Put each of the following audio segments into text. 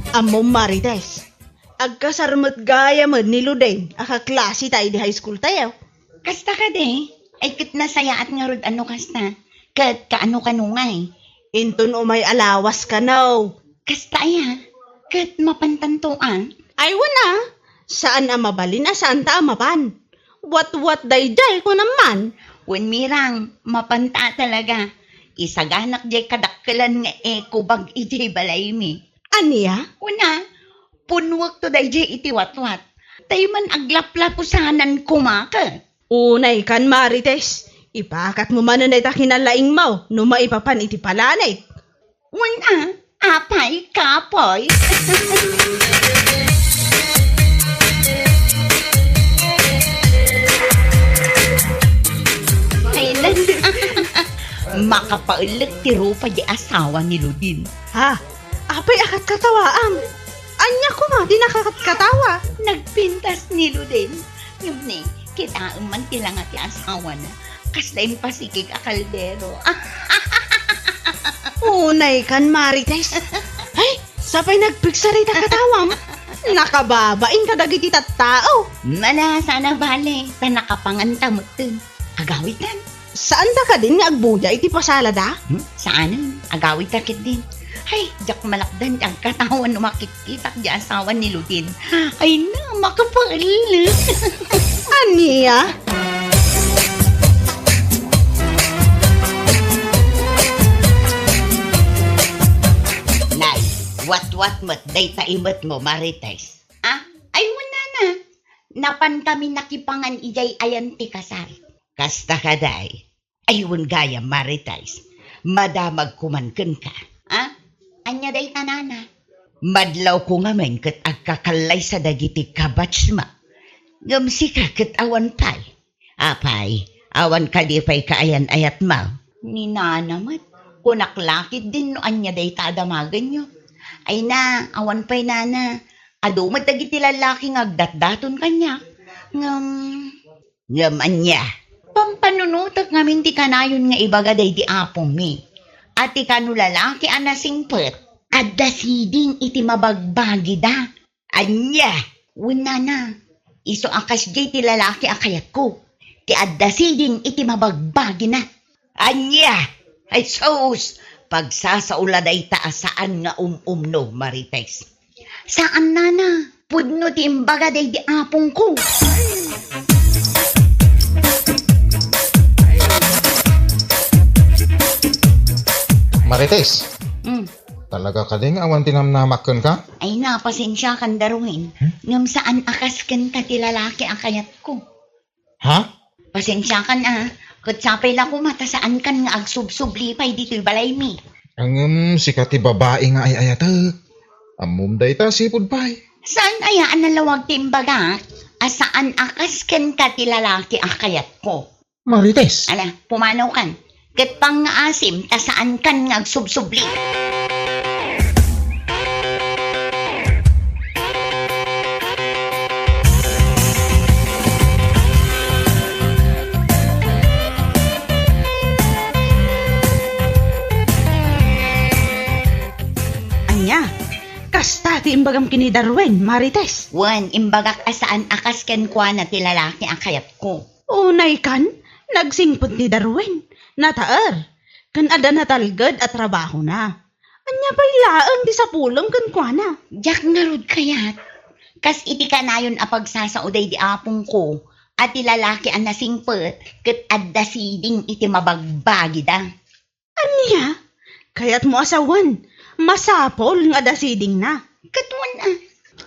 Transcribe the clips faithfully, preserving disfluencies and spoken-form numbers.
Ammom, Marites, agkasar met gayamen ni Loden a kaklase ta idi high school tayo. Kasta kadi, ay ket nasayaat ngarud a no kasta, ket kaano-kano ngay. Inton umay a lawas kano. Kasta aya, ket mapantanto a? Ay, wen a, saan a mabalin a saanta a mapan. Watwat daydiay, kunam man. Wen, Mirang, mapanta talaga. Isaganak diay kadakkelan nga eco bag idiay balaymi. Ania? Wen a, punwekto daydiay iti watwat. Tay man aglaplapusanan koma ket. Unay kan, Marites, ipakatmo manen dayta kinalaingmo no maipapan iti palanit. Wen a, apay, kapoy. Ay, lan-, makapaellek ti rupa di asawa ni Loden. Ha? Apay a katkatawaam? Ania koma ti nakatkatawa? Nagpintas ni Loden. Ngem ni, kitaem man ti langa ti asawana. Kasla impasikig a kaldero. Unay kan, Marites. Ay, sapay nagpigsa dayta katawam. Nakababain kadagiti tattao. Mala, saan a bale, ta nakapanganta metten. Agawitan. Saanda kadin nga agbuya iti pasalada? Hmm? Saanen. Agawidta ketdin. Ay, diak malakdan ti agkatawan no makitkitak di asawa ni Loden. Ay na, makapaellek. Ania? Nay, watwat met dayta imetmo, Marites. Ah, ay, wen nana. Napankami nakipangan idiay ayan ti kasar. Kasta kadi. Ay, wen gayam, Marites. Madamagko man kenka. Ah? Ania dayta, nana? Madlawko ngamin ket agkakallaysa dagiti kabatsmo. Ngem sika ket awan pay. Apay, awan kadi pay kaayan-ayatmo? Ni nana met. Kunak la ketdin no ania dayta a damagenyo. Ay na, awan pay, nana. Adu met dagiti lallaki nga agdatdaton kaniak. Ngem, Ngem ania? Pampanunotek ngamin ti kanayon nga ibaga daydi apongmi a ti kano lalaki a nasingpet, adda siding iti mabagbagida. Ania? Wen nana, isu a kasdiay ti lalaki a kayatko, ti adda siding iti mabagbagina. Ania? Ay sus! Pagsasao la dayta a saan nga um-umno, Marites. Saan, nana. Pudno ti imbaga daydi apongko. Marites, Hmm. talaga kadi nga awan ti namnamak kenka? Ay na, pasensiakan, Darwin. Hmm? Ngem saan a kas kenka ti lalaki a kayatko. Ha? Pasensiakan a, ket sapay la koma ta saankan nga agsubsubli pay ditoy balaymi. Ngem sika ti babai nga ay-ayatek. Ammom dayta, sipud pay. Saan aya a nalawag ti imbagak a saan a kas kenka ti lalaki a kayatko? Marites. Ala, pumanawkan. Ket pangngaasim ta saankan nga agsubsubli. Ania? Kasta ti imbagam ken ni Darwin, Marites? Wen, imbagak a saan a kas kenkuana ti lalaki a kayatko. Unay kan, nagsingpet ni Darwin, nataer, ken adda natalged a trabahona. Ania pay laeng ti sapulem kenkuana? Diak ngarud kayat. Kas iti kanayon a pagsasao daydi apongko a ti lalaki a nasingpet ket adda siding iti mabagbagida. Ania? Kayatmo a sawen, masapul nga adda sidingna. Ket wen a.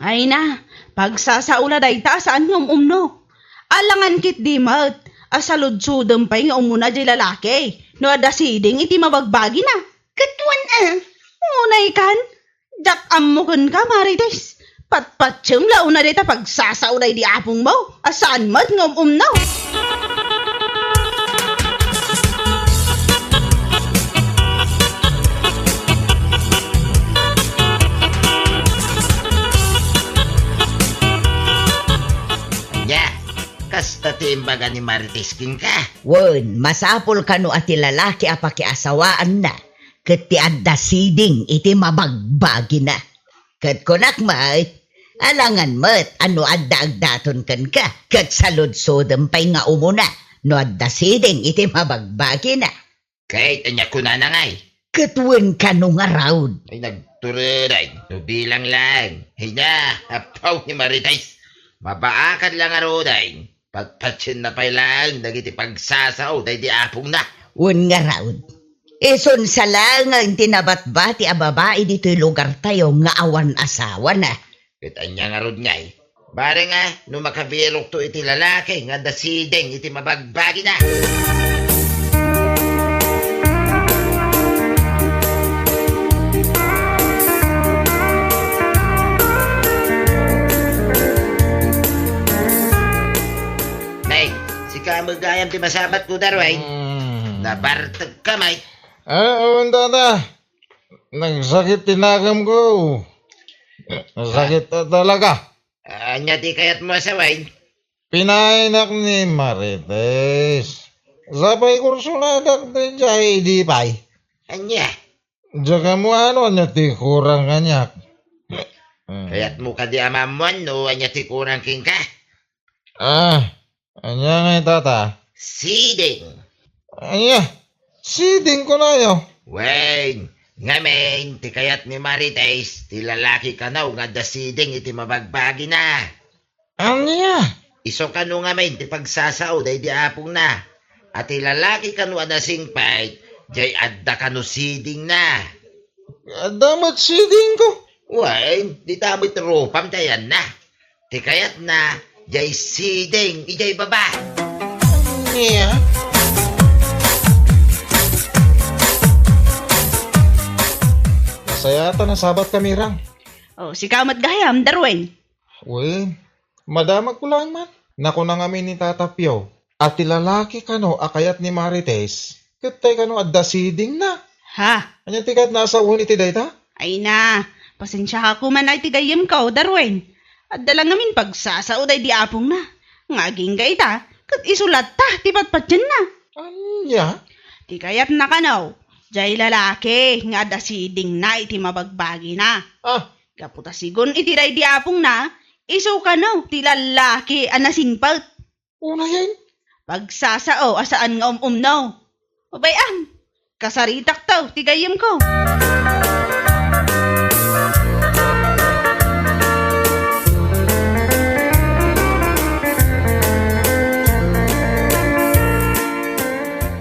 Ay na, pagsasao la dayta a saan nga um-umno. Alangan ketdi met a saludsodem pay nga umuna diay lalaki no adda siding iti mabagbagina. Ket wen a. Unay kan, Diak ammo kenka, Marites. Patpatiem la una dayta pagsasao daydi apongmo a saan met nga um-umno. Ania, kasta ti imbaga ni Marites kenka? Wen, masapul kano a ti lalaki a pakiasawaanna ket ti adda siding iti mabagbagina. Ket kunak met, alangan met a no adda agdaton kenka, ket saludsodem pay nga umuna no adda siding iti mabagbagina. Ket ania kunana ngay? Ket wen kano ngarud. Ay, nagtureday, no bilang laeng. Hay na, apaw ni Marites. Mabaakan la ngaruday. Patpatienna pay laeng dagiti pagsasao daydi apongna. Wen ngarud. Isun sa laengen ti nabatbati a babai ditoy lugartayo nga awan asawana. Ket ania ngarud ngay? Bareng a no makabirokto iti lalaki nga adda siding iti mabagbagina. Nay, sika met gayam ti masabatko, Darwin. Mm. Nabartekka, may. Ah, awan, tata. Nagsakit ti nagamko. Sakit ta talaga. Ania ti kayatmo a sawen? Pinaaynak ni Marites. Sapay kursonadak daydiay idi pay. Ania? Diak ammo no ania ti kurang kaniak. Kayatmo kadi a maammuan no ania ti kurang kenka? Ah, ania ngay, tata? Siding. Ania? Siding kunayo? Wen, ngamin, ti kayat ni Marites, ti lalaki kano nga adda siding iti mabagbagina. Ania? Isu kano ngamin ti pagsasao daydi apongna. A ti lalaki kano a nasingpet, jay adda kano sidingna. Adda met sidingko. Wen, dita met rupam ti ayanna. Ti kayatna, jay siding, ijay baba. Ania? Nasayaat a nasabatka, Mirang. Oh, sika met gayam, Darwin. Wen, madamagko laeng man. Nakuna ngamin ni Tata Pio a ti lalaki kano a kayat ni Marites, ket tay kano adda sidingna. Ha? Ania ti kayatna a sawen iti dayta? Ay na, pasensiaka koma iti gayyemko, Darwin. Adda la ngamin pagsasao daydi apongna. Nga agingga ita, ket isu latta ti patpatienna. Ania? Ti kayatna kano, jay lalaki nga adda sidingna iti mabagbagina. Ah. Gapu ta sigun iti daydi apongna, isu kano ti lallaki a nasingpet. Unayen? Pagsasao a saan nga um-umno. Abay, am, kasaritakto ti gayyemko.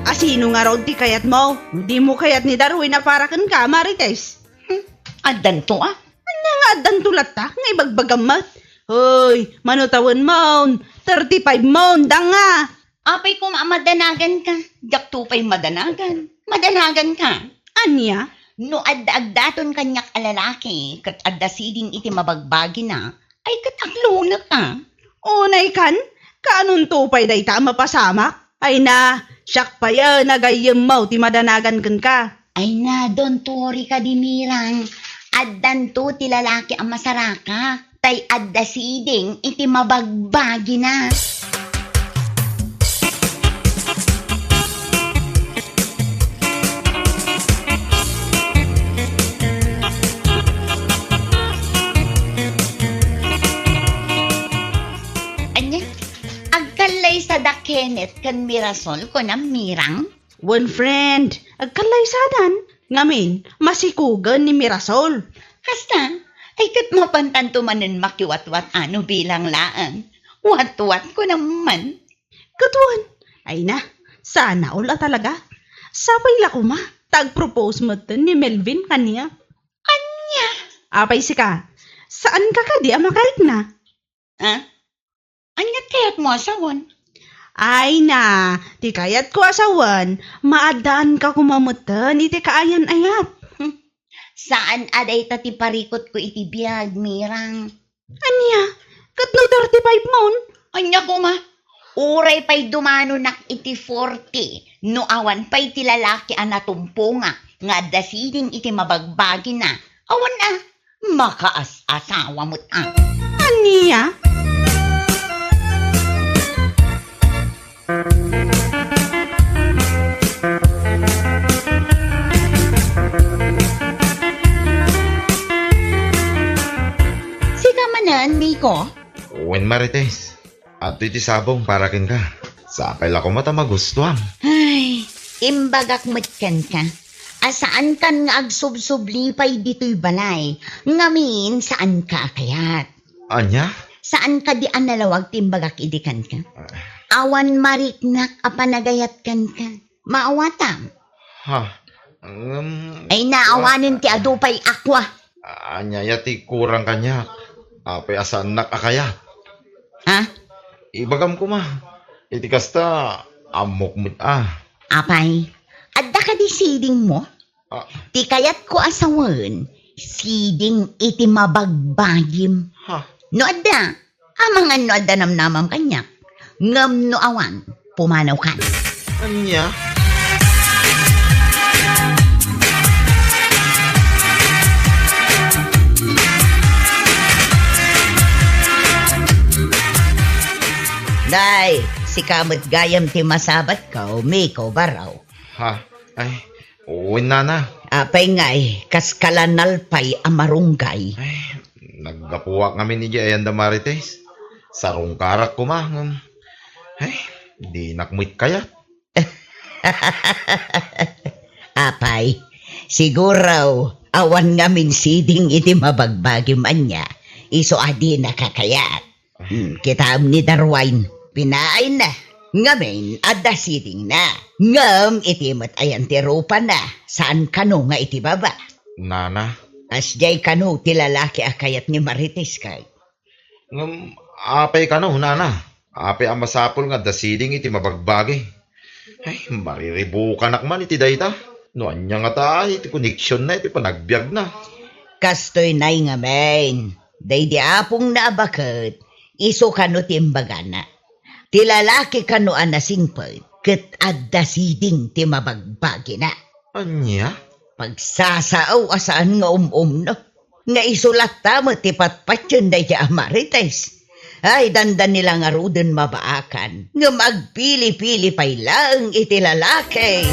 A sino ngarud ti kayatmo? Dimo kayat ni Darwin a para kenka, Marites? Hmm, addanto, a? Ania nga addanto latta nga ibagbagam met? Hoy, mano tawenmon? Thirty-five mon, danga. Apay koma a madanaganka? Diakto pay madanagan. Madanaganka? Ania? No adda agdaton kaniak a lalaki ket adda siding iti mabagbagina, ay ket akloneka. Unay kan? Kaanonto pay dayta a mapasamak? Ay na, siak payen a gayyemmo ti madanagan kenka. Ay na, don't worry kadi, Mirang. Addanto ti lalaki a masaraka, tay adda siding iti mabagbagina. Ania? Agkallaysa da Kenneth ken Mirasol, kunam, Mirang? Wen, friend, agkallaysadan. Ngamin, masikugen ni Mirasol. Kasta, ay ket mapantanto manen makiwatwat a no bilang laeng. Watwat, kunam man. Ket wen, ay na, sana all a talaga. Sapay la koma, ta agpropose metten ni Melvin kaniak. Ania? Apay sika, saanka kadi a makaikna? Ah? Ania ti kayatmo a sawen? Ay na, ti kayatko a sawen, maaddaanka koma metten iti kaayan-ayat. Hmm. Saan a dayta ti parikutko iti biag, Mirang. Ania? Ket no thirty-five mon? Ania koma? Uray pay dumanonak iti forty, no awan pay ti lalaki a natumpongak nga adda siding iti mabagbagina. Awan a, makaas-asawa met a. Ania? Wen, Nico? Wen, Marites. Adtoy ti sabong para kenka. Sapay la koma ta magustuam. Ay, imbagak met kenka a saankan nga agsubsublipay ditoy balay, ngamin saanka a kayat. Ania? Saan kadi a nalawag ti imbagak idi kenka? Ah. Awan mariknak a panagayat kenka. Maawatam. Ha? Ngem, Ay, naawanen ti adu pay a kua. Ania aya ti kurang kaniak? Apay a saannak a kayat? Ha? Ibagam koma. Iti kasta, ammok met a. Apay, adda kadi sidingmo? Ah. Ti kayatko a sawen, siding iti mabagbagim. Ha? No adda, amangan no adda namnamam kaniak. Ngem no awan, pumanawkan. Ania? Nay, sika met gayam ti masabatko, Miko Baraw. Ha? Ay, wen, nana. Apay ngay, kaska la nalpay a marunggay? Ay, naggapuak ngamin idiay ayan da Marites. Sarungkarak koma, ngem, ay, dinak met kayat. Apay, siguro, awan ngamin siding iti mabagbagim ania, isu a dinaka kayat. Hmm, kitaem ni Darwin, pinaayna. Ngamin, adda sidingna. Ngem iti met ayan ti rupana, saan kano nga iti baba. Nana. Kasdiay kano ti lalaki a kayat ni Marites kay. Ngem apay kano, nana? Apay a masapul nga adda siding iti mabagbagi? Ay, mariribukanak man iti dayta. No ania ngata iti koneksionna iti panagbiagna. Kastoy nay ngamin. Daydi apongna a baket, isu kano ti imbagana. Ti lalaki kano a nasingpet, ket adda siding ti mabagbagina. Ania? Pagsasao a saan nga um-umno. Nga isu latta met ti patpatien daydi a Marites. Ay, dandani la ngaruden mabaakan, ngem agpili-pili pay laeng iti lalaki.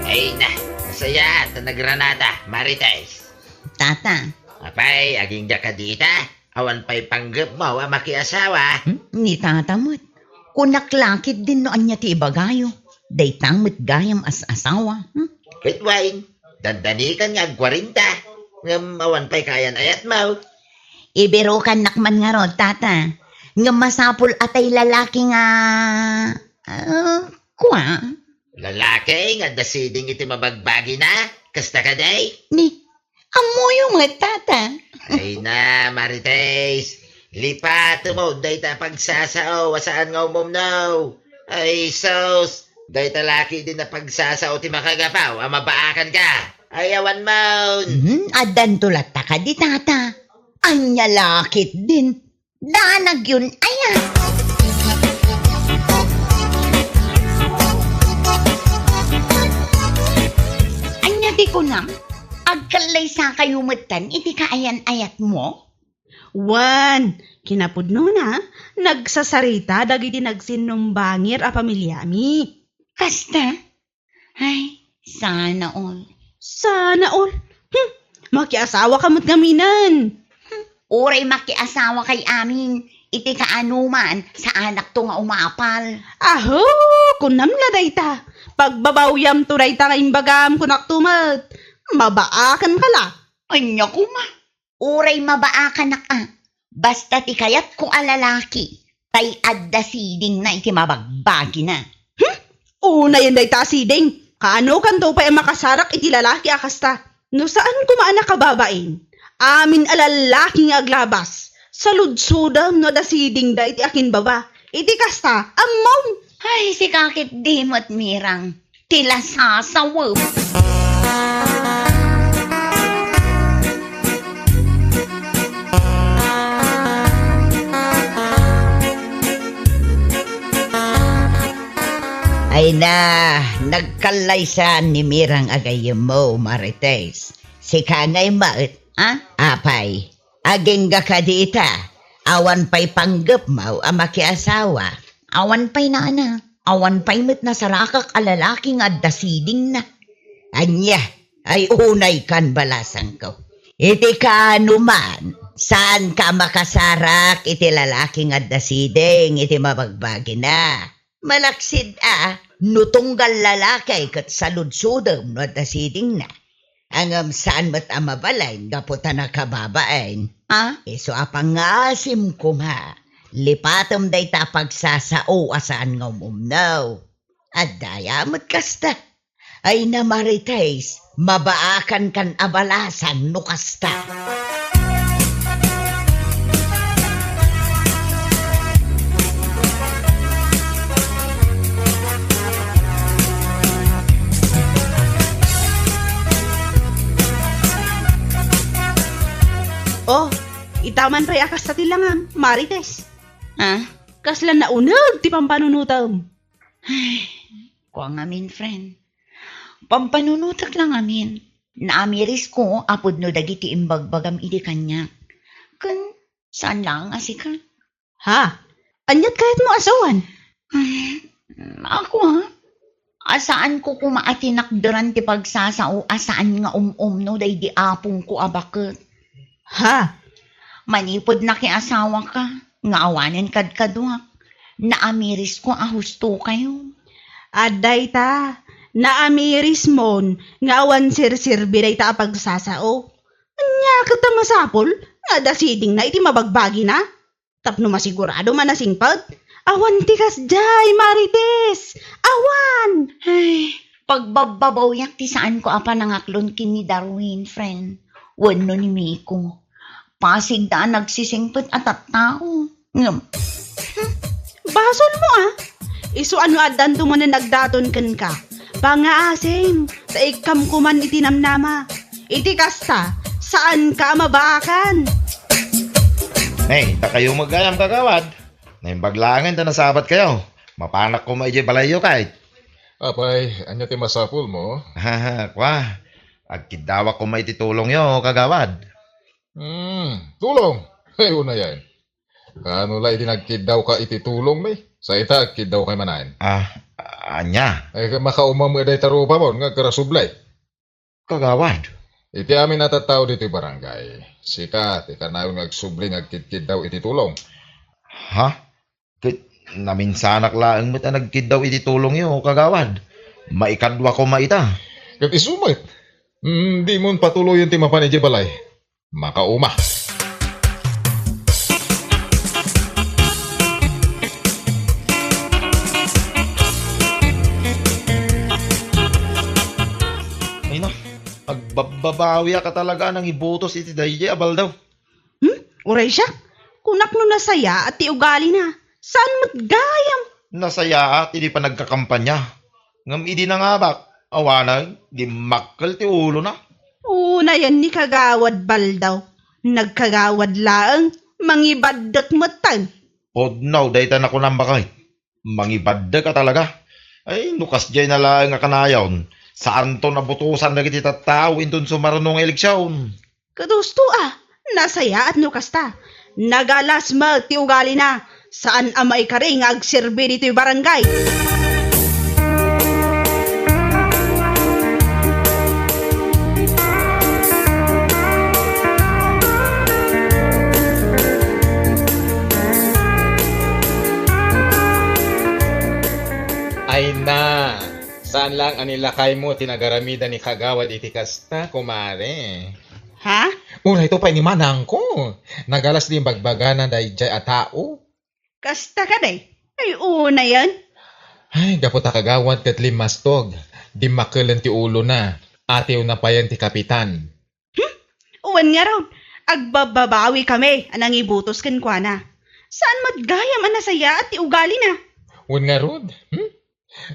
Ay na, masaya ta nagranada, Marites. Tata. Apay, agingga ka dita? Awan pay panggepmo a makiasawa? Hmm? Ni tata met. Kunak la ketdin no ania ti ibagayo. Dayta met gayam as-asawa. Hmm? Ket wen, dandanikan nga agkuarenta. Ngem awan pay kaayan-ayatmo. Ibirukannak man ngarud, tata. Ngem masapul a tay lalaki nga, ah, kua? Lalaki nga adda siding iti mabagbagina? Kasta kadi? Ni, Ammoyo met, tata. Ay na, Marites. Lipatem dayta a pagsasao a saan nga umumno. Ay, sus. Dayta la ketdin a pagsasao ti makagapu a mabaakan ka. Ay, awan man. Hmm, addanto latta kadi, tata. Ania la ketdin? Danagyon aya. Ania ti kunam? Agkallaysakayo metten iti kaayan-ayatmo? Wen, kinapudnona, nagsasarita dagiti nagsinumbangir a pamiliami. Kasta? Ay, sana all. Sana all? Hmm, makiasawa ka met ngaminen. Hmm, uray makiasawa kay amin, iti kaanoman, saanakto nga umapal. Aho, kunam la dayta. Pagbabawyamto dayta nga imbagam, kunakto met. Mabaakan ka la. Ania koma? Uray mabaakanak a, basta ti kayatko a lalaki, tay adda sidingna iti mabagbagina. Hmm? Unayen dayta a siding. Kaanokanto pay a makasarak iti lalaki a kasta? No saan koma a nakababain, amin a lalaki nga aglabas, saludsodem no adda sidingda iti akinbaba. Iti kasta, ammom! Ay, sika ketdi met, Mirang. Ti lasasawem. Ay na, nagkallaysan ni Mirang a gayyemmo, Marites. Sika ngay met, a? Apay, Agingga kadi ita, awan pay panggepmaw a makiasawa. Awan pay nana, awan pay met nasarakak a lalaki nga adda sidingna. Ania, ay unay kan balasangko. Iti kaano man, saanka a makasarak iti lalaki nga adda siding iti mabagbagina. Malaksid a, no tunggal lalaki ket saludsodem no adda sidingna. Ngem saan met a mabalin gapu ta nakababain. Ah? Isu a pangngaasim koma, lipatem dayta a pagsasao a saan nga umumno. Adda aya met kasta. Ay na Marites, mabaakan kan a balasang no kasta. Oh, ita man pay a kasta ti langam, Marites. Ah? Kasla nauneg ti pampanunotem. Ay, kua ngamin, friend. Pampanunotek la ngamin. Naamirisko a pudno dagiti imbagbagam idi kaniak. Ken saan laeng a sika. Ha? Aniat kayatmo a sawen? Ay, ako, ha? A saanko koma a tinakderan ti pagsasao a saan nga um-umno daydi apongko a baket. Ha? Manipud nakiasawaka nga awanen kadkaduak, naamirisko a hustokayo. Adda ita, naamirismon nga awan serserbi dayta a pagsasao. Ania ket a masapul nga adda sidingna iti mabagbagina? Tapno masigurado man a singpet, awan ti kasdiay, Marites! Awan! Ay, pagbabbabawiak ti saanko a panangaklon ken ni Darwin, friend, wenno ni Miko. Pasigda a nagsisingpet a tattao. Ngem, hmm, basolmo, a. Isu a no addanto manen nagdaton kenka, pangngaasim, ta ikkam koman iti namnama. Iti kasta, saanka a mabaakan. Nay, dakayo met gayam, kagawad. Naimbag laengen ta nasabatkayo. Mapanak koma idiay balayyo, kayat. Apay, ania ti masapulmo? Haha, kua. Agkiddawak koma iti tulongyo, kagawad. Hmm, tulong? Ay, unayen. Kaano la idi nagkiddawka iti tulong, mi? Sa ita, agkiddawka manen. Ah, ania? Ay, makauma met dayta rupamon nga agkarasubli. Kagawad. Iti amin a tattao ditoy barangay, sika ti kanayon nga agsubli nga agkitkiddaw iti tulong. Ha? Ket naminsanak laeng met a nagkiddaw iti tulongyo, kagawad. Maikadua koma ita. Ket isu met. Mm, dimon patuloyen ti mapan idiay balay. Makauma. Ay na, agbabbabawiak a talaga a nangibutos iti daydiay a baldaw. Hmm? Uray siak, kunak no nasayaat ti ugalina. Saan met gayam? Nasayaat idi panagkakampanya. Ngem idi nangabak, awanen, dimmakkel ti ulona. Unayen ni Kagawad Baldaw. Nagkagawad laeng, mangibaddek metten. Pudno dayta nakunam, baket. Mangibaddek a talaga. Ay, no kasdiay na laeng a kanayon, saanton a butosan dagiti tattao inton sumaruno nga eleksion. Kadusto a, nasayaat no kasta. Nagalas met ti ugalina. Saan a maikari nga agserbi ditoy barangay. Ay na, saan lang a ni lakaymo ti nagaramida ni Kagawad iti kasta, kumare. Ha? Uray to pay ni manangko. Nagalas ti imbagbagana daydiay a tao. Kasta kadi? Ay, unayen. Ay, gapu ta Kagawad ket limmastog. Dimmakkelen ti ulona. Atiwna payen ti kapitan. Hmm? Wen ngarud, agbabbabawi kami a nangibutos kenkuana. Saan met gayam a nasayaat ti ugalina? Wen ngarud, hmm?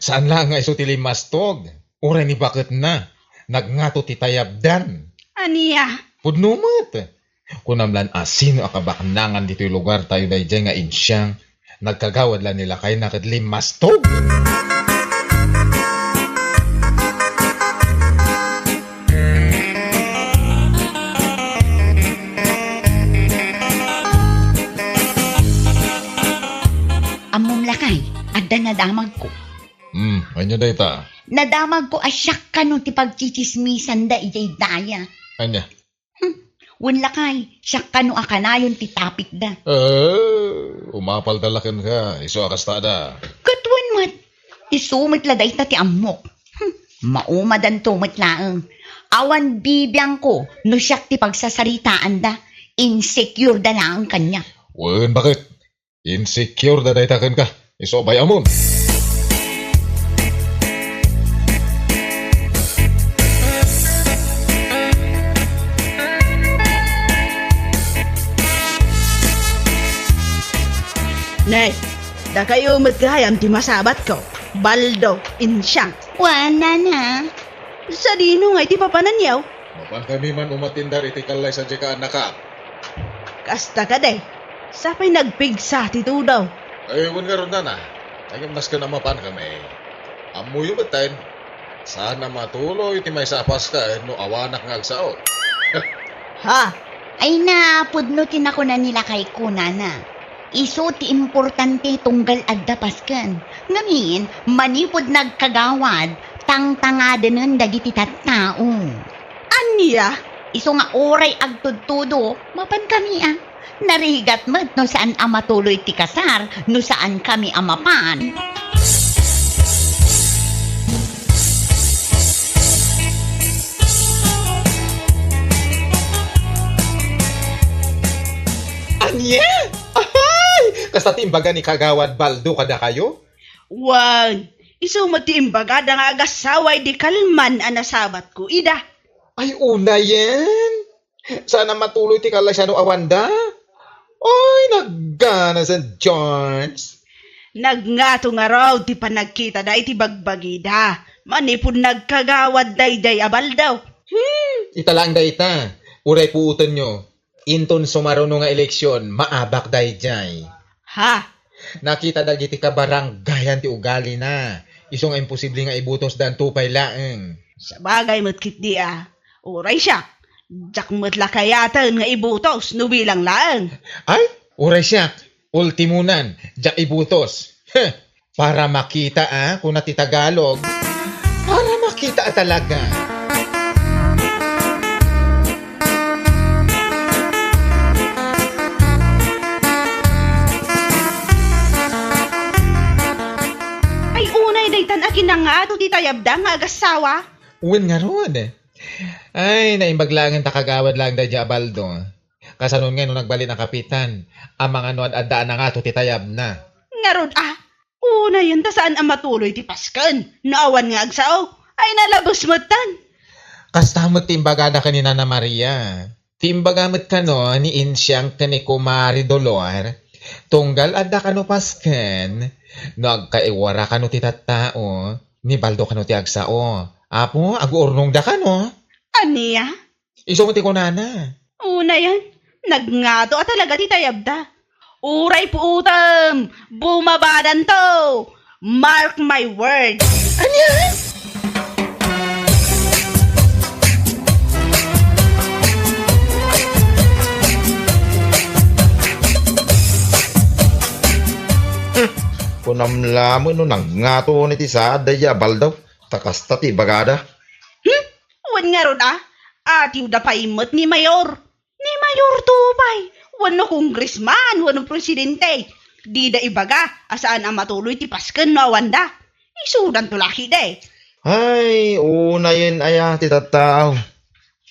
Saan la nga isu ti limmastog, uray ni baketna, nagngato ti tayabdan. Ania? Pudno met. Kunam lan a sino a kabaknangan ditoy lugartayo daydiay nga insiang, nagkagawad la ni lakayna ket limmastog. Nadamagko. Hmm, ania dayta? Nadamagko a siak kano ti pagtsitsismisanda idiay daya. Ania? Hmm, wen lakay, siak kano a kanayon ti tapikda. Eh, umapalda la kenka, isu a kastada. Ket wen met, isu met la dayta ti ammok. Hmm, maumadanto met laeng. Awan bibiangko no siak ti pagsasaritaanda. Insecure da laeng kaniak. Wen, baket? Insecure da dayta kenka. Isu a bay-amon. Ne, dakayo met gayam ti masabatko. Baldo, Insiang. Wen, nana. Sadino ngay ti papananyo? Mapankami man umatindar iti kallaysa dika, annakak. Kasta kadi, sapay nagpigsa ti tudo. Ay, wen ngarud, nana. Ay, masken a mapankami. Ammoyo metten, saan a matuloy ti maysa a Pasko no awanak nga agsao. Ha? Ay, napudno ti nakuna ni lakayko, nana. Isu ti importante tunggal adda Pasken. Ngamin, manipud nagkagawad, tangtangadenen dagiti tattao. Ania? Isu nga uray agtudtudo, mapankami a. Narigat met no saan a matuloy ti kasar no saankami a mapan. Ania? Ahay! Kasta ti imbaga ni Kagawad Baldo kadakayo? Wen, isu met ti imbagada nga agassawa idi kalman a nasabatko ida. Ay, unayen? Saan a matuloy ti kallaysa no awanda? Ay, naggana, Saint John's. Nagngato ngarud ti panagkitada iti bagbagida manipud nagkagawad daydiay a Baldo. Hmm, ita laeng dayta. Uray puotenyo. Inton sumaruno nga eleksion, maabak daydiay. Ha? Nakita dagiti kabaranggayan ti ugalina. Isu nga imposible nga ibutosda, nupay laeng. Sabagay met ketdi a. Uray siak, diak met la kayaten nga ibutos no bilang laeng. Ay, uray siak, ultimonan, diak ibutos. Heh! Para makita, ah, kuna ti Tagalog. Para makita talaga. Ay, unay daytan a kinangato ti tayabda nga agassawa. Wen ngarud. Ay, naimbag laengen ta kagawad laeng daydiay a Baldo. Kasano ngay no nagbalin a kapitan, amangan no ad-adda a nangato ti tayabna? Ngarud a, unayen ta saan a matuloy ti Pasken no awan nga agsao. Ay, nalabes metten. Kasta met ti imbagada ken ni Nana Maria. Ti imbaga met kano ni Insiang ken ni Kumare Dolor, tunggal adda kano Pasken, no agkaiwara kano ti tattao, ni Baldo kano ti agsao. Apo, aguurnongda kano. Ania? Isu met ti kunana. Unayen, nagngato a talaga ti tayabda. Uray puotem, bumabadanto. Mark my word. Ania? Hmm, kunam laeng no nagngato ni ti saad daydiay a Baldo, ta kasta ti ibagada. Hmm? Wen ngarud a, atiwda pay met ni Mayor. Ni Mayor to pay, wenno congressman, wenno presidente, dida ibaga a saan a matuloy ti Pasken no awanda. Isudanto la ketdi. Ay, unayen aya ti tattao.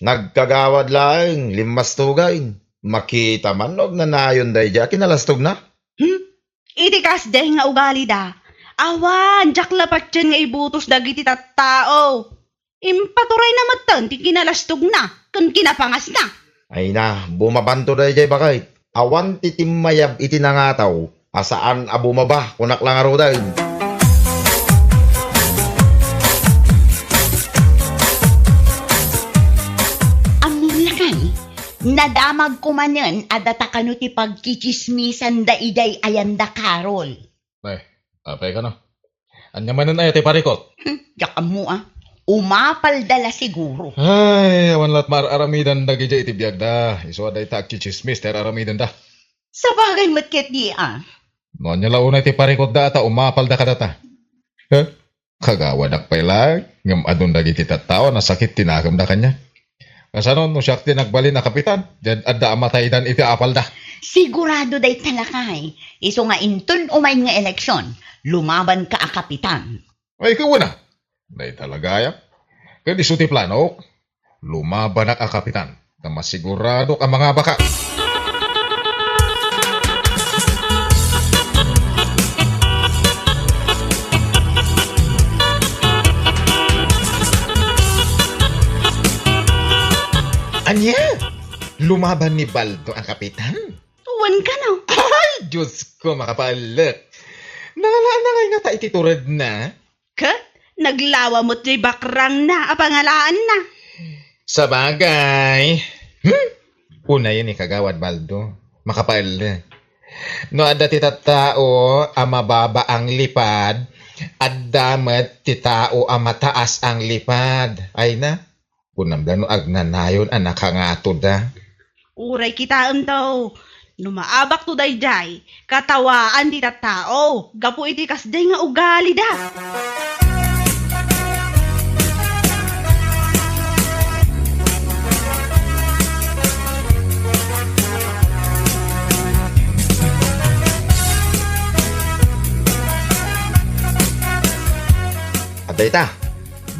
Nagkagawad laeng, limmastugay. Makita man no agnanayon daydiay a kinalastogna. Hmm? Iti kasdiay nga ugalida, awan diak la patien nga ibutos dagiti tattao. Impaturayna metten ti kinalastogna ken kinapangasna. Ay na, bumabanto daydiay baket. Awan ti timmayab iti nangataw a saan a bumaba, kunak la ngaruden. Ammom lakay, nadamagko manen a data kano ti pagtsitsismisanda idiay ayanda, Carol. Ay, apay kano? Ania manen aya ti parikut? Hmm, diak ammo a. Umapalda la siguro. Ay, awan la't maar-aramidan dagidiay iti biagda. Isu a dayta agtsitsismis ti ar-aramidenda. Sabagay met ketdi a. No ania la unay ti parikutda ta umapalda kadata? Huh? Kagawadak pay laeng, ngem adun dagiti tattao a nasakit ti nakemda kaniak. Kasano no siak ti nagbalin a kapitan? Diay adda a mataydan iti apalda. Sigurado dayta, lakay. Isu nga inton umayen nga eleksion, lumabanka a kapitan. Ay, kawana. Dayta la gayam. Ket isu ti planok. Lumabanak a kapitan, ta masiguradok a mangabakak. Ania? Lumaban ni Baldo a kapitan? Wen kano. Ay, Diyos ko, makapaellek. Nangalaan na ngay ngata iti turedna? Ket naglawa met diay bakrangna a pangalaanna. Sabagay. Hmm? Unayen ni Kagawad Baldo. Makapaellek. No adda ti tattao a mababa ang lipad, adda met ti tao a mataas ang lipad. Ay na, kunam la no agnanayon a nakangatoda. Uray kitaem to, no maabakto daydiay, katawaan ti tattao gapu iti kasdiay nga ugalida. Adda ita,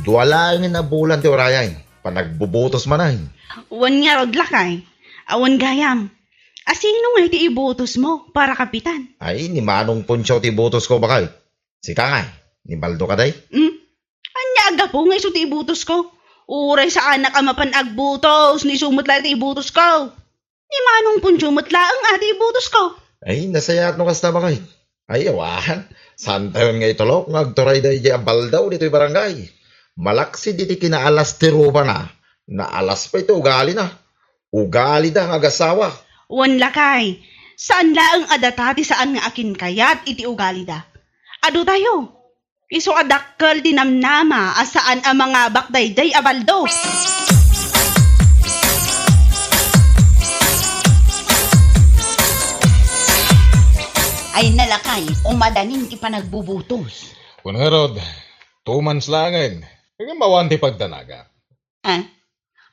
dua laengen a bulan ti urayay. Panagbubutos manen. Wen ngarud, lakay. Awan gayam. A sino ngay ti ibutosmo para kapitan? Ay, ni Manong Poncio ti ibutosko, baket. Sika ngay, ni Baldo kadi? Hmm? Ania a gapu nga isu ti ibutosko? Uray saanak a mapan agbutos, no isu met laeng ti ibutosko. Ni Manong Poncio met laeng a ti ibutosko. Ay, nasayaat no kasta, baket. Ay, awan. Saantayon nga itulok nga agturay daydiay a Baldo ditoy barangay. Malaksid iti kinaalas ti rupana, naalas pay ti ugalina. Ugalida nga agasawa. Wen, lakay, saan laeng a data ti saan nga akinkayat iti ugalida. Adu tayo. Isu a dakkel ti namnama a saan a mangabak daydiay a Baldo. Ay, lakay, umadanin ti panagbubutos. Wen ngarud, two months laengen. Ngem awan ti pagdanaga. Ah?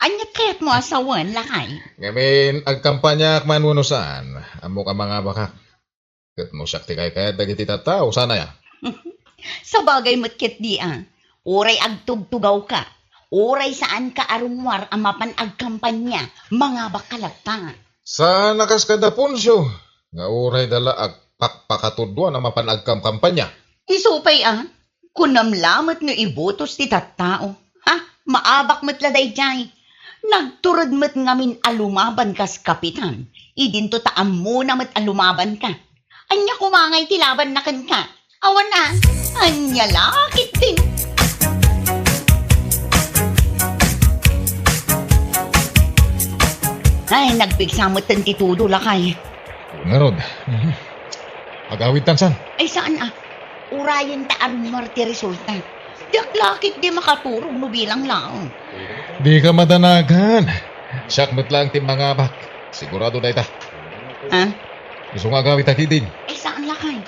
Ania kayatmo a sawen, lakay? Ngamin, agkampaniaak man wenno saan, ammok a mangabakak. Ket no siak ti kaykayat dagiti tattao, saan aya? Sabagay met ketdi a, uray agtugtugawka, uray saanka a rummuar a mapan agkampania, mangabakka latta. Saan a kas kada Poncio, nga uray da la agpakpakatuduan a mapan agkamkampania. Isu pay a, kunam la met no ibutos ti tattao. Ha? Maabak met la daydiay. Nagtured met ngamin a lumaban kas kapitan. Idinto ta ammona met a lumabanka. Ania koma ngay ti labanna kenka? Awan a. Ania la ketdin? Ay, nagpigsa metten ti tudo, lakay. Ngarud. Mhm. Agawidtan san? Ay, saan a? Urayen ta a rummuar ti resulta. Diak la ketdi makaturog no bilang laeng. Dika madanagan. Siak met laeng ti mangabak. Sigurado dayta. Ha? Isu nga agawidta ketdin. Ay, saan, lakay?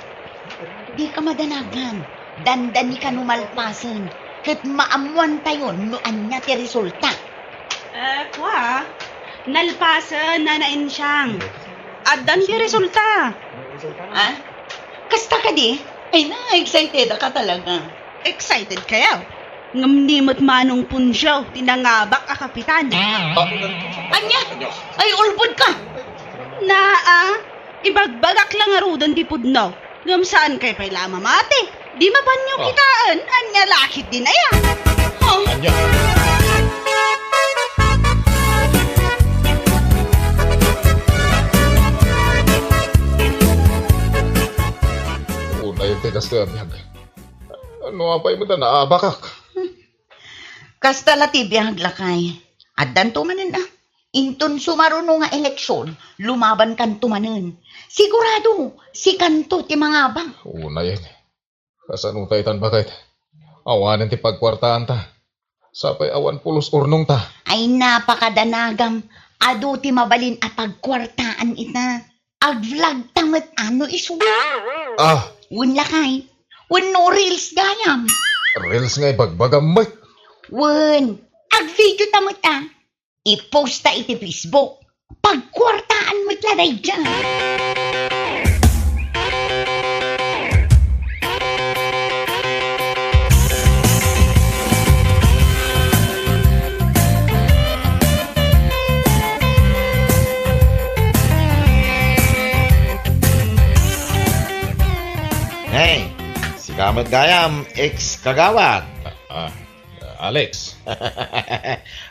Dika madanagan. Dandanika no malpasen. Ket maammuantayon no ania ti resulta. Eh, kua, nalpasen, Nana Ensyang. Addan ti resulta. Ah? Kasta kadi? Ay na, excited ka talaga. Excited kayo? Ngem ni met Manong Punsiaw ti nangabak a kapitan. Ah. Ania? Ay, ulbod ka! Naa, ibagbagak la ngaruden ti pudno. Ngem saan kay pay la a mamati? Di mapanyo kitaen, ania la ketdin aya? Oh. Ania? Unay ti kasta a biag. No apay met a naabakak? Kasta la ti biag, lakay. Addanto manen a. Inton sumaruno nga eleksyon, lumabankanto manen. Sigurado, sikanto ti mangabak. Unayen. Kasano ta itan, baket? Awanen ti pagkuartaanta. Sapay awan pulos urnongta. Ay, napakadanagam. Adu ti mabalin a pagkuartaan ita. Ag-vlog ta met ano isu. Ah. Wen lakay. Wenno reels gayam. Reels nga ibagbagam met. Wen, ag-video ta met a. I-post ta iti Facebook. Pagkuartaan met la daydiay. Hey, sika met gayam, ex-kagawad. Ah, ah, Alex.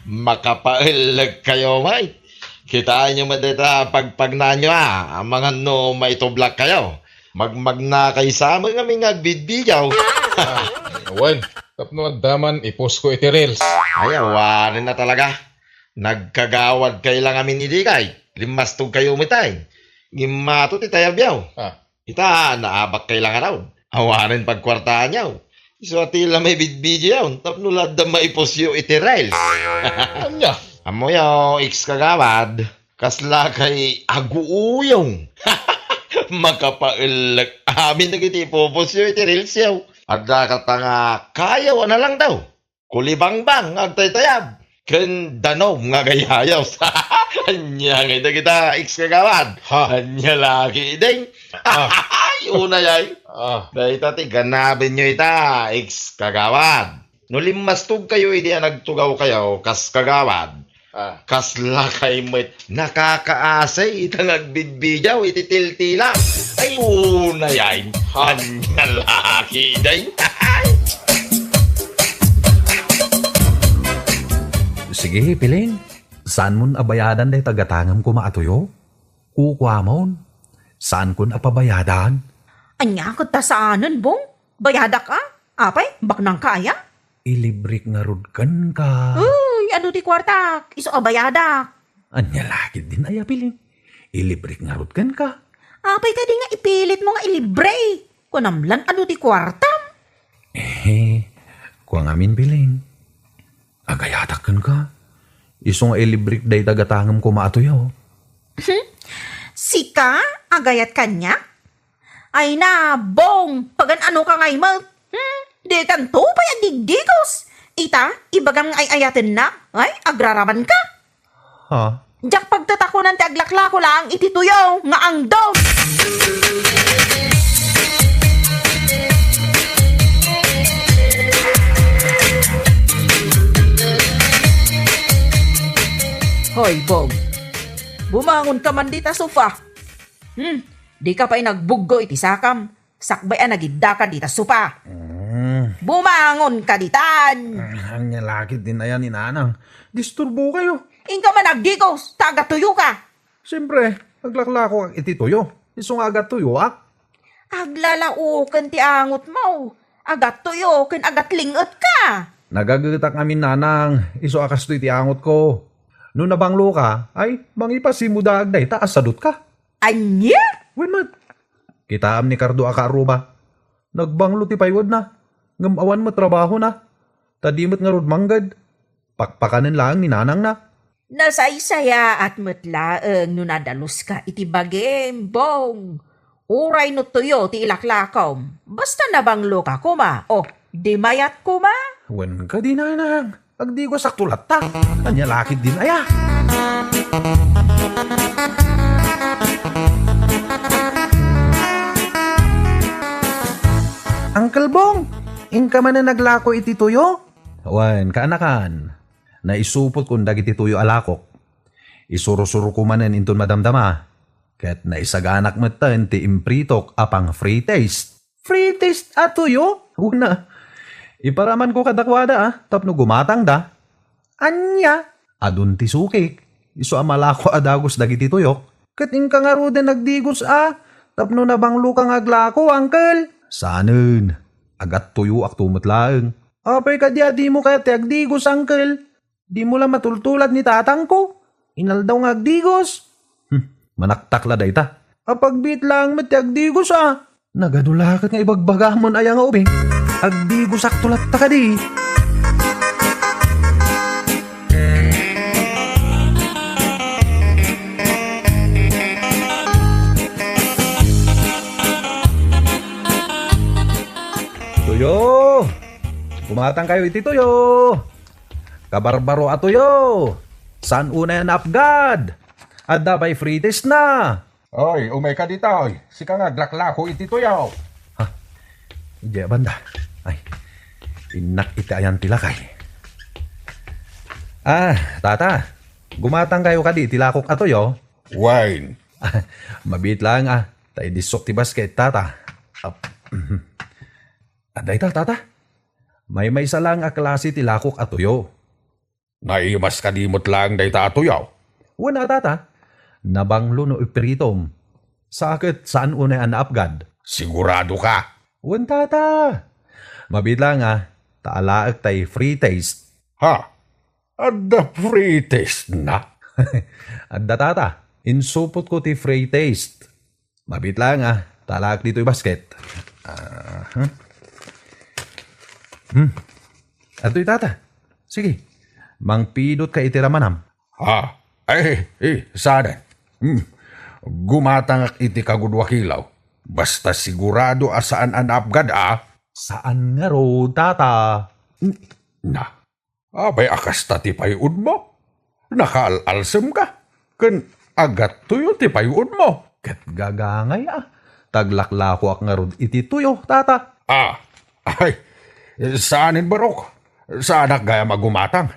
Makapaellek kayo, Mike. Kitaenyo met dayta pagpagnaanyo, a, amangan no maitublak kayo. Magmagna kay sa met ngamin nga agbidbidiaw. Ah, wen, tapno adda man i-post ko iti reels. Ay, awanen a talaga. Nagkagawad kay la ngamin idi kay. Limmastog kayo met ay. Ngimmato ti tayabyaw. Ah. Ita, naabak kay la ngarud. Awanen pagkuartaanyo. Isu a ti la maibidbidiaw tapno la adda maipostyo iti reels. Ania? Ammoyo, ex-kagawad, kasla kay aguuyong. Makapaellek amin dagiti ipupostyo iti reelsyo. Adda kata nga kayaw a nalangdaw. Kulibangbang nga agtaytayab, ken danum nga agayayos. Ania ngay dagita, ex-kagawad? Ha? Ania la ketdin? Ah. Ay, unay ay. Ah. Dayta ti ganabenyo ita, ex-kagawad. No limmastog kayo idi a nagtugaw kayo kas kagawad, Ah. Kasla kay met nakakaasay ita nga agbidbidiaw iti tiltila. Ay, unay ay. Ha? Ania la ketdin? Sige, Piling. Saanmon a bayadan dayta gatangem koma a tuyo? Kukuamon. Saankon a pabayadan. Ania ket ta saanen, Bong? Bayadak a? Apay, baknangka aya? Ilibrek ngarud kenka. Uy, adu ti kuartak, isu a bayadak. Ania la ketdin aya, Piling? Ilibrek ngarud kenka. Apay kadi nga ipilitmo nga ilibre? Kunam lan adu ti kuartam. Eh, kua ngamin, Piling. Agayatak kenka. Isu nga ilibrek dayta gatangem koma a tuyo. Hmm? Sika? Agayat kaniak? Ay na, Bong, pagan-anoka ngay met? Hmm? Dikanto pay agdigdigos. Ita, ibagam nga ay-ayatennak. Ay, agraramanka. Ha? Diak pagtatakonan ti aglaklako laeng iti tuyo nga angdom. Hoy, Bong. Bumangonka man dita sofa. Hmm, dika pay nagbuggo iti sakam. Sakbay a nagiddaka dita sofa. Mm. Bumangonka ditan. Ah, ania la ketdin aya ni Nanang. Disturbokayo. Inka man agdigos, ta agatuyoka. Siempre, aglaklako iti tuyo. Isu nga agatuyoak. Aglalaoken ti angotmo. Agatuyo ken agatling-etka. Nagagetak ngamin, Nanang. Isu a kastoy ti angotko. No nabangloka, ay, mangipasimudaag dayta a sadutka. Ania? Wen met. Kitaem ni Cardo a kaarruba. Nagbanglo ti paywedna, ngem awan met trabahona. Ta di met ngarud mangged. Pakpakanen laeng ni nanangna. Nasaysayaat met laeng no nadaluska iti bagim, Bong. Uray no tuyo ti ilaklakom, basta nabangloka koma, o, di mayat koma. Wen kadi, Nanang. Agdigosakto latta. Ania la ketdin aya? Uncle Bong, inka manen aglako iti tuyo? Wen, kaanakan. Naisupotkon dagiti tuyo a lakok. Isurusurko manen inton madamdama. Ket naisaganak metten ti impritok a pang-free taste. Free taste a tuyo? Una, iparamanko kadakuada, a, tapno gumatangda. Ania? Adun ti sukik. Isu a malako a dagus dagiti tuyok. Ket inka ngaruden agdigos a, tapno nabangloka nga aglako, uncle. Saanen. Agattuyoakto met laeng. Apay kadi a dimo kayat ti agdigos, uncle? Dimo la matultulad ni tatangko. Inaldaw nga agdigos. Hmm, manaktak la dayta. Apagbiit laeng met ti agdigos, a. Nagadu la ket nga ibagbagamon aya nga ubing. Agdigosakto latta kadi. Yo! Gumatangkayo iti tuyo! Kabarbaro a tuyo! Saan unay a naapgad? Adda pay free taste na! Oy, umayka ditoy. Sika nga aglaklako iti tuyo. Ha? Idiay banda. Ay, innak iti ayan ti lakay. Ah, tata, gumatangkayo kadi iti lakok a tuyo? Wen. Mabiit laeng a, ta idissok ti basket, tata. Ap-, mhm. Adda ita, tata. Maymaysa laeng a klase ti lakok a tuyo. Naimas kadi met laeng dayta a tuyo? Wen a, tata. Nabanglo no ipritom. Sa ket saan unay a naapgad. Sigurado ka? Wen, tata. Mabiit laeng a, ta alaek tay free taste. Ha? Adda free taste na? Adda, tata. Insupotko ti free taste. Mabiit laeng a, ta alaek ditoy basket. Aha. Hmm. Adtoy, tata. Sige. Mangpidotka iti ramanam. Ha? Ay, eh, saanen. Hmm. Gumatangak iti kagudua kilaw. Basta sigurado a saan a naapgad a. Saan ngarud, tata? N-, na. Apay a kasta ti pay-odmo? Nakaal-alsemka? Ken agattuyo ti pay-odmo? Ket gagangay a, ta aglaklakoak ngarud iti tuyo, tata. Ah, ay, saanen, barok. Saanak gayam a gumatang.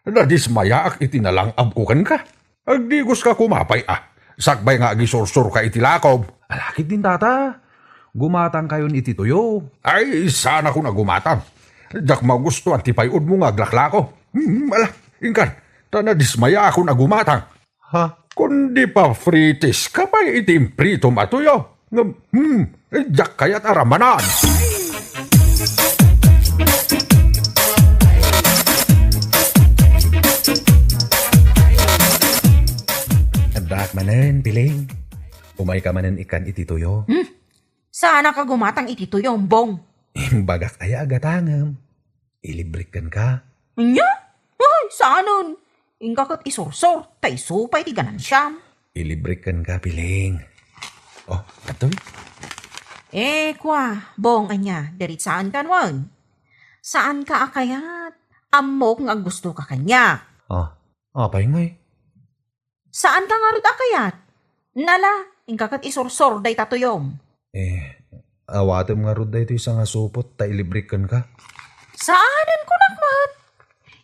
Nadismayaak iti nalang-abko kenka. Agdigoska koma pay a, sakbay nga agisursurka iti lakom. Ala ketdin, tata. Gumatangkayon iti tuyo. Ay, saanakon a gumatang. Diak magustuan ti pay-odmo nga aglaklako. Hmm, ala, inkan, ta nadismayaakon a gumatang. Ha? Kundi pa-free taste ka pay iti impritom a tuyo. Ngem, hmm, diak kayat a ramanan. Addaak manen, Piling. Umayka manen ikkan iti tuyo. Hmm? Saanak a gumatang iti tuyo, Bong? Imbagak aya a gatangem. Ilibrek kenka. Ania? Ay, saanen. Inka ket isursor, ta isu pay ti ganansiam. Ilibrek kenka, Piling. Oh, adtoy. Eh, kua, Bong, ania, diritsaan kan wen? Saanka a kayat? Ammok nga aggustoka kaniak. Ah, apay ngay? Saanka ngarud a kayat? Nala, inka ket isursor dayta tuyom. Eh, awatem ngarud daytoy sangasupot ta ilibrek kenka. Saanen, kunak met.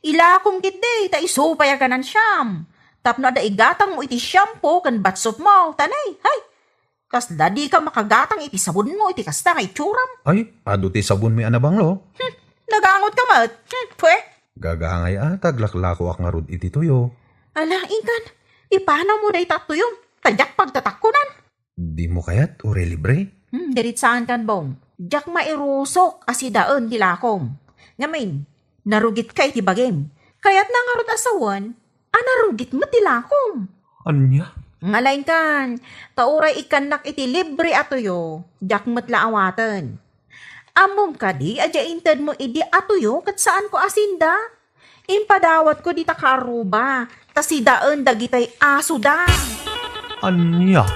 Ilakom ketdi ta isu pay a ganansiam. Tapno adda igatangmo iti shampoo ken bath soapmo, tanay, hay. Kasla dika makagatang iti sabonmo iti kasta nga itsuram. Ay, adu ti sabonmi a nabanglo. Hmm, nagangotka met. Hmm, pwe. Gagangay a, ta aglaklakoak ngarud iti tuyo. Ala, inkan, ipanawmo dayta tuyom, ta diak pagtatakkonan. Dimo kayat, uray libre? Hmm, diritsaankan, Bong. Diak mairusok a sidaen ti lakom. Ngamin, narugitka iti bagim. Kayatna ngarud a sawen, a narugit met ti lakom. Ania? Ngala inkan, ta uray ikkannak iti libre a tuyo, diak met la awaten. Ammom kadi a diay intedmo idi a tuyo ket saanko a sinda? Impadawatko dita kaarruba, ta sidaen dagitay asoda. Ania?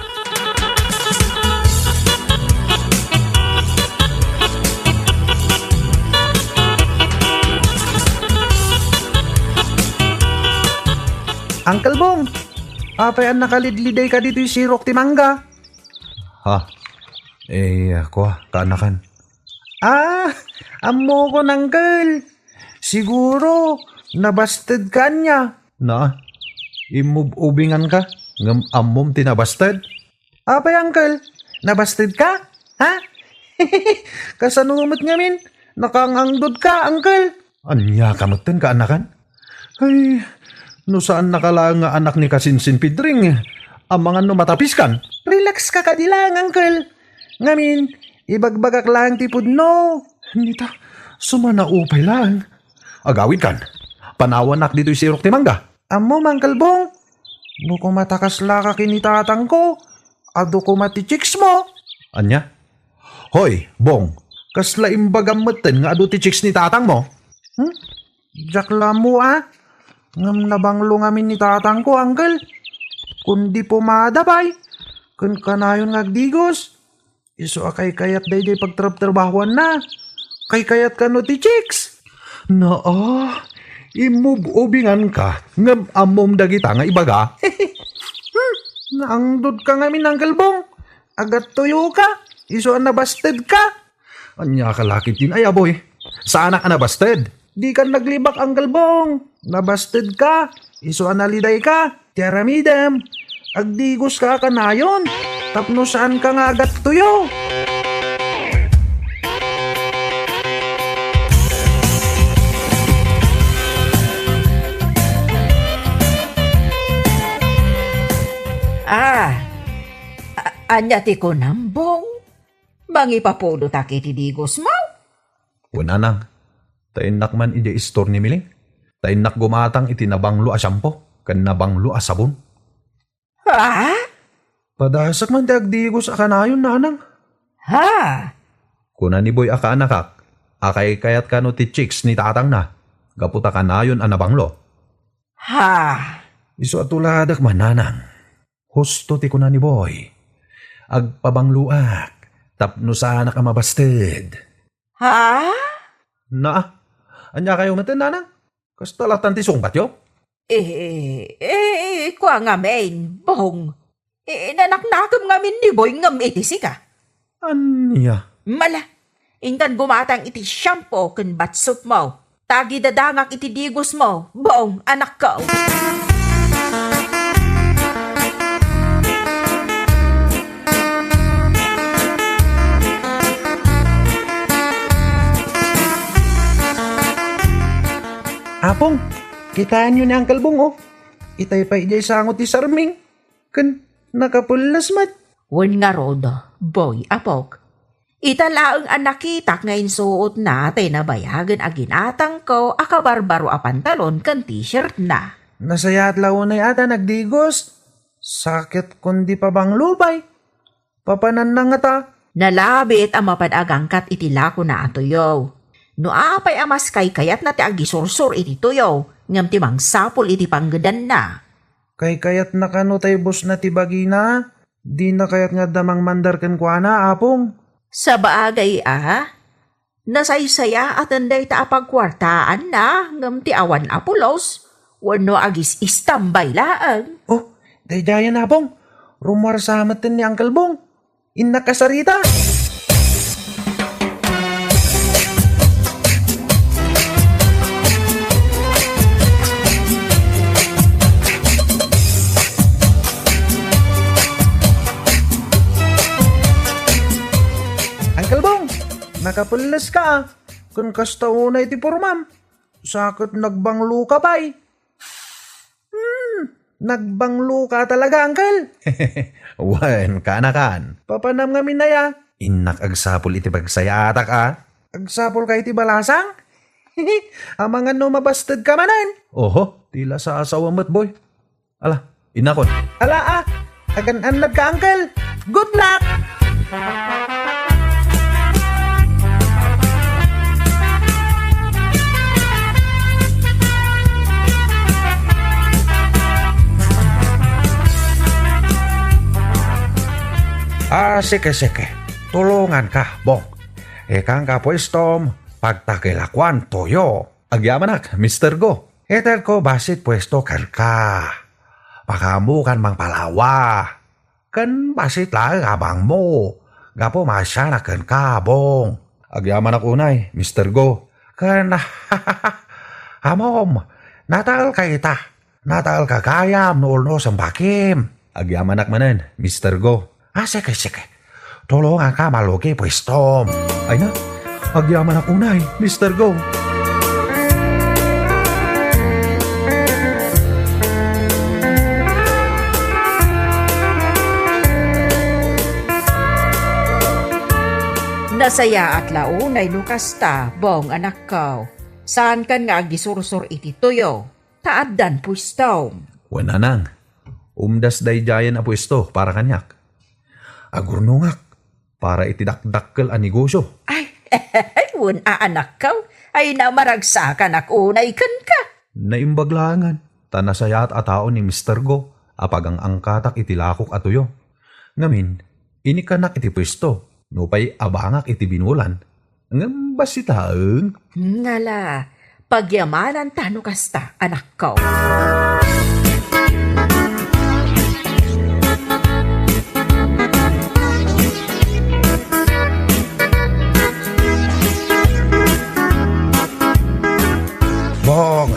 Uncle Bong, apay a nakalidlidayka ditoy sirok ti mangga? Ha? Eh, kua, kaanakan. Ah, ammokon, Uncle. Siguro, nabastedka ania? Na, imub-ubinganka, ngem ammom ti nabasted? Apay, Uncle? Nabastedka? Ha? Kasano met ngamin? Nakaang-angdodka, Uncle? Ania ka metten, kaanakan? Ay, no saannaka laeng nga anak ni Kasinsin Pidring, amangan no matapiskan? Relax ka kadi laeng, Uncle. Ngamin, ibagbagak laeng ti pudno. Nita, sumanaupay laeng. Agawidkan, panawanak ditoy sirok ti mangga. Ammom, Uncle Bong, no kumatakas la ka ken ni tatangko, adu koma ti chicks mo. Ania? Hoy, Bong, kasla imbagam metten nga adu ti chicks ni tatangmo? Hmm? Diak la ammo a. Ngem nabanglo ngamin ni tatangko, Uncle. Kundi pomada pay, ken kanayon nga agdigos. Isu a kaykayat daydiay pagtrabtrabahuanna. Kaykayat kano ti chicks? Naa, imub-ubingan ka, ngem ammom dagita nga ibaga? Hmm, naangdod ka ngamin, Uncle Bong. Agattuyo ka, isu a nabasted ka. Ania ka la ketdin ay, Aboy? Saanak a nabasted? Di ka naglibak, Uncle Bong. Nabasted ka. Isu a naliday ka. Ti aramidem, agdigos ka a kanayon tapno saan ka nga agattuyo. Ah, a-, ania ti kunam, Bong? Mangipapudotak iti digosmo? Wen, Nanang, ta innak man idiay istor ni Miling. Ta innak gumatang iti nabanglo a shampoo ken nabanglo a sabon. Ha? Padasek man ti agdigos a kanayon, Nanang. Ha? Kuna ni Boy a kaanakak, a kaykayat kano ti chicks ni tatangna, gapu ta kanayon a nabanglo. Ha? Isu a tuladek man, Nanang. Husto ti kuna ni Boy. Agpabangloak tapno saanak a mabasted. Ha? Naa, ania kayo metten, Nanang? Kasta latan ti sungbatyo? Eh, eh, kua ngamin, Bong. Eh, nanaknakem ngamin ni Boy ngem iti sika. Ania? Mala, inkan gumatang iti shampoo ken bath soap mo. Ta agidadangak iti digosmo, Bong, anakko. Apong, kitaenyo ni Uncle Bong, oh. Itay pay idiay sango ti sarming. Ken nakapelles met. Wen ngarud, Boy, apok. Ita laeng a nakitak nga insuotna tay nabayagen a ginatangko a kabarbaro a pantalon ken t-shirtna. Nasayaat la unay a ta nagdigos. Sakit kundi pabanglo pay. Papananna ngata. Nalabit a mapan agangkat iti lakona a tuyo. No apay a mas kaykayatna ti agisursor iti tuyo, ngem ti mangsapul iti panggedanna. Kaykayatna kano tay busna ti bagina? Dina kayat nga adda mangmandar kenkuana, Apong? Sabagay a, nasaysayaaten dayta a pagkuartaanna ngem ti awan a pulos wenno agis-istambay laeng. Oh, daydiayen, Apong. Rummuarsa metten ni Uncle Bong. Innak a sarita. Uncle Bong, nakapelles ka, ah. Ken kasta unay ti pormam. Sa ket nagbanglo ka pay. Hmm, nagbanglo ka talaga, Uncle. Wen, kaanakan. Papanam ngamin aya? Innak agsapul iti pagsayaatak, a. Agsapul ka iti balasang? Amangan no mabasted ka manen. Oho, ti la sa asawa met, boy. Ala, innakon. Ala, a. Agan-annad ka, Uncle. Good luck! Ah, sige, sige. Tulongan ka, Bong. Ikan ka pwestom, pagtakilakuan toyo. Agyamanak, Mister Go. Itedko bassit pwesto kenka. Pakaammokan mangpalawa. Ken bassit laeng abangmo, gapu maasianak kenka, Bong. Agyamanak unay, Mister Go. Ken, amom, nataelka ita. Nataelka gayam no ulnosem bakim. Agyamanak manen, Mister Go. Ah, sige, sige. Tulonganka malugi pwestom. Ay na, agyamanak unay, Mister Go. Nasayaat la unay no kasta, Bong, anakko. Saankan nga agisursor iti tuyo, ta addan pwesto. Wen, Nanang, umdas daydiayen a pwesto para kaniak. Agurnongak para iti dakdakkel a negosyo. Ay, wen a anakko, ay na maragsakanak unay kenka. Naimbag laengen, ta nasayaat a tao ni Mister Go a pagang-angkatak iti lakok a tuyo. Ngamin, inikkanak iti pwesto, nupay abangak iti binulan. Ngem Bassit laeng. Ngala, pagyamananta no kasta, anakko. Bong,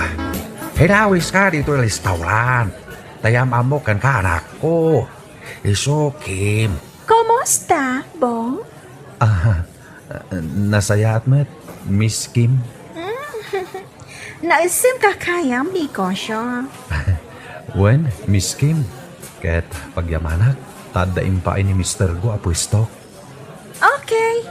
inawiska ditoy restaurant. Ta am-ammok kenka, anakko. Isu, Kim. Kumusta, Bong? Ah, nasayaat met, Miss Kim. Naissim ka kayam, negosyo. Wen, Miss Kim. Ket pagyamanak, ta adda impaay ni misterko a puesto. Okay.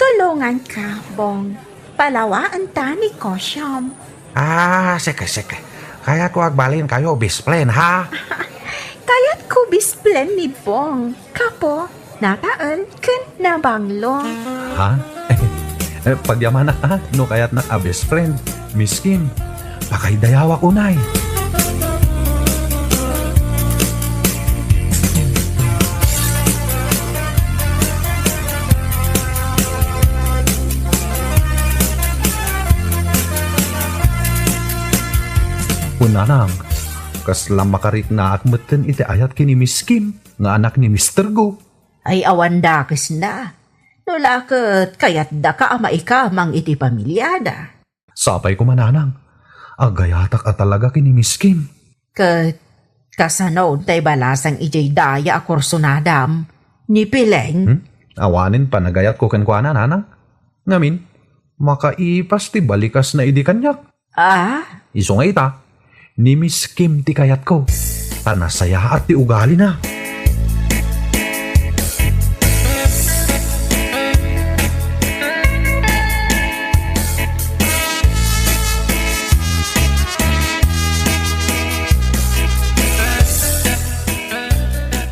Tulonganka, Bong. Palawaenta negosyom. Ah, sige, sige. Kayatko agbalinkayo best friend, ha? Kayatko best friend ni Bong. Kapo, natael, ken nabanglo. Ha? Eh, pagyamanak, ha? No kayatnak a best friend, Miss Kim, pakaidayawak unay. Kunanang, kasla makariknaak metten iti ayat ken ni Miss Kim nga anak ni misterko. Ay, awan dakesna. No la ket kayatdaka a maikamang iti pamiliada. Sapay koma, nanang. Agayatak a talaga ken ni Miss Kim. Ket kasano tay balasang idiay daya a kursonadam ni Pileng? Hmm? Awanen panagayatko kenkuana, nanang. Ngamin, makaipas ti balikasna idi kaniak. Ah? Isu nga ita, ni Miss Kim ti kayatko, ta nasayaat ti ugalina.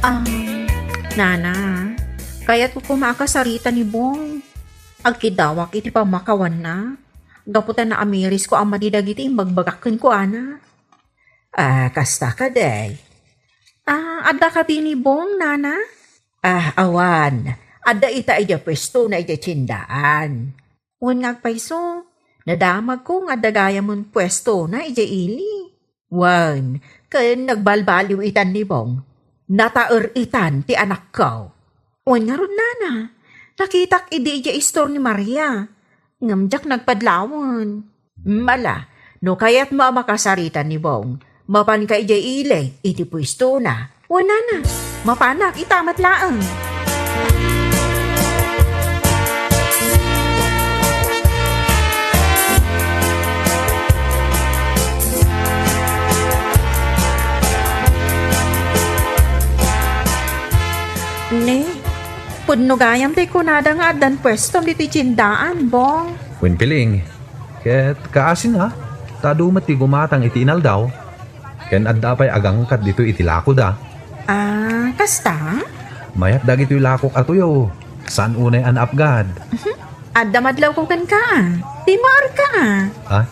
Um, Nana, kayatko koma a kasarita ni Bong. Agkidawak iti pammakawanna. Gapu ta naamirisko a madi dagiti imbagbagak kenkuana. Ah, kasta kadi. Ah, adda kadi ni Bong, nana? Ah, awan. Adda ita idiay puestona idiay tiendaan. Wen nga agpayso, nadamagko nga adda gayamen puestona idiay ili. Wen, ken nagbalbaliw itan ni Bong. Nataer itan ti anakko. Wen ngarud, nana, nakitak idi idiay istor ni Maria. Ngem diak nagpadlawen. Mala, no kayatmo a makasarita ni Bong, mapanka idiay ili iti puestona. Wen, nana, mapanak ita met laeng. Ne, pudno gayam ti kunada nga addan puestom ditoy tiendaan, Bong. Wen, Piling, ket kaasina, ta adu met ti gumatang iti inaldaw, ken adda pay agangkat ditoy iti lakoda. Ah, kasta? Mayat dagitoy lakok a tuyo, saan unay a naapgad. Mhm. Adda madlawko kenka, a. Di maarka, a. Ah?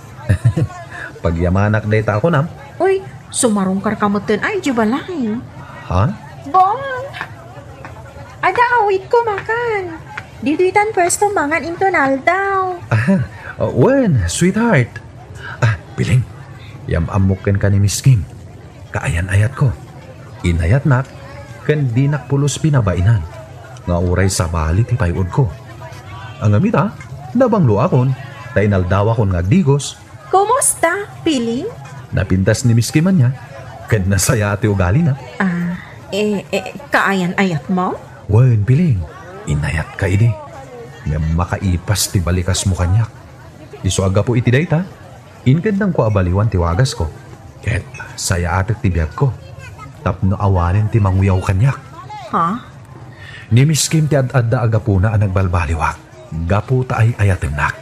Pagyamanak dayta a kunam. Uy, sumarungkarka metten, a, idiay balay. Ha? Bong! Adda awitko makan. Ditoy tan puesto mangan inton aldaw. Ah, wen, sweetheart. Ah, Piling, yam-ammok kenka ni Miss Kim. Kaayan-ayatko. Inayatnak, ken dinak pulos pinabainan, nga uray sabali ti pay-odko. Ngem ita, nabangloakon, ta inaldawakon nga agdigos. Kumusta, Piling? Napintas ni Miss Kim ania, ken nasayaat ti ugalina. Ah, eh, eh, kaayan-ayatmo? Wen, Piling, inayatka idi. Ngem makaipas ti balikasmo kaniak. Isu a gapu iti dayta, inkeddangko a baliwan ti wagasko, ket sayaatek ti biagko tapno awanen ti manguyaw kaniak. Ha? Ni Miss Kim ti ad-adda a gapuna a nagbalbaliwak gapu ta ay-ayatennak.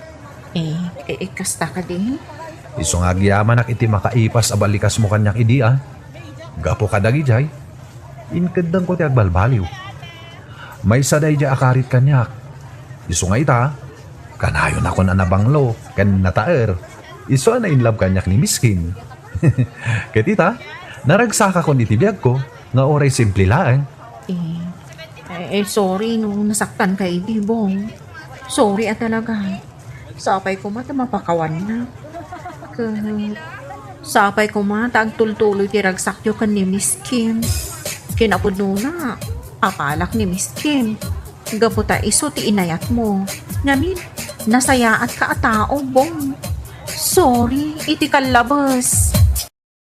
Eh, eh, eh, kasta kadi? Isu nga agyamanak iti makaipas a balikasmo kaniak idi, a. Gapu kadagidiay, inkeddangko ti agbalbaliw. Maysa daydiay a karit kaniak. Isu nga ita, kanayonakon a nabanglo ken nataer. Isu a na-inlove kaniak ni Miss Kim. Ket ita, naragsakakon iti biagko nga uray simple laeng. Eh, eh, eh, sorry no nasaktanka idi, Bong. Sorry a talaga. Sapay koma ta mapakawanna. Ket sapay koma ta agtultuloy ti ragsakyo ken ni Miss Kim. Kinapudnona, apalak ni Miss Kim. Gapu ta isu ti inayatmo. Ngamin, nasayaatka a tao, Bong. Sorry, iti kallabes.